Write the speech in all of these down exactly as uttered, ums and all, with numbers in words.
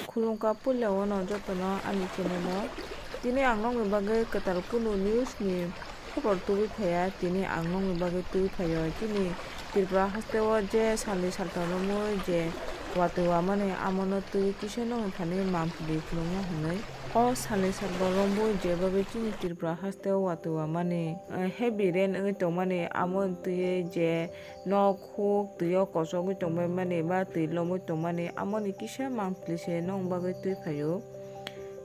Khulumkha puila wano jotono ani channel o. Tini ang nokni bagwi kwtal kunu news ni khobor tubui phaiya, tini ang nokni bagwi tubui phaio. Chini Tripura haste o je salni saltham romwi je watwi wamani amono twi kisa nokni thani mampli khulumna hwnwi. O salni saltham romwi je bagwi chini Tripura haste o watwi wamani, eh, heavy rain wngwi tongmani amo twi je nok huk twi o kochogwi tongbaimani ba twi lomwi tongmani amoni kisa mampli se nokni bagwi twi phaio.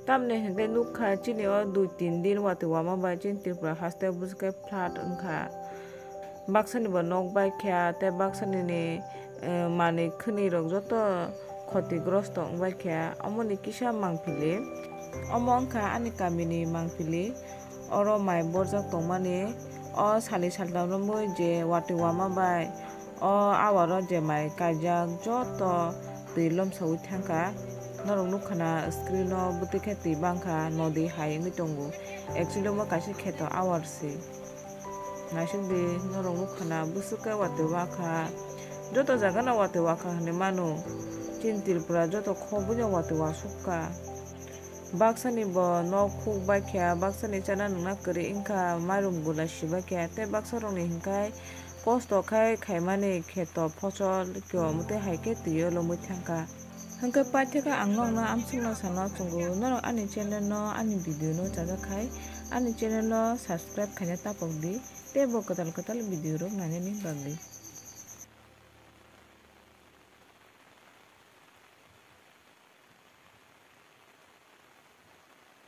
Tamni hwnkhe nukha chini o dui tin din watwi wama bai chini Tripura haste o bwswk khe flood wngkha. Baksani bo nok baikha tei baksani ni, eh, manwi khwnwi rok joto khoti grosto wngbaikha. Omoni kisa mangpili, omo wngkha ani kamini mangpili. Oro mai borjak tongmani, o salni saltham romwi je watwi wama bai o awaro je mai kaijak joto twi lomsawi thangkha. Norok nukha na screen o bwtwi khe twi bangkha, nodi hai wngwi tongo. Actually omo kaisa kheto awar se. Naisik di, norok nukha na bwswk khe watwi wakha. Joto jaga no watwi wakha hinwi mano. Chini Tripura joto kho buino watwi wasukha. Baksani bo nok huk baikha, baksani chana nungna kwrwi wngkha, mairum gula sibaikha, tei baksa rokni hinkhai kosto khai khaimani kheto phosol khe omo tei hai khe twi o lomwi thangkha. Hwnkhe paithakhe ang nokno amsukno sana chwngo, norok ani channel no, ani video no chajak khai ani channel no subscribe khaina tapok di, tei bo kwtal kwtal video rok nainani bagwi.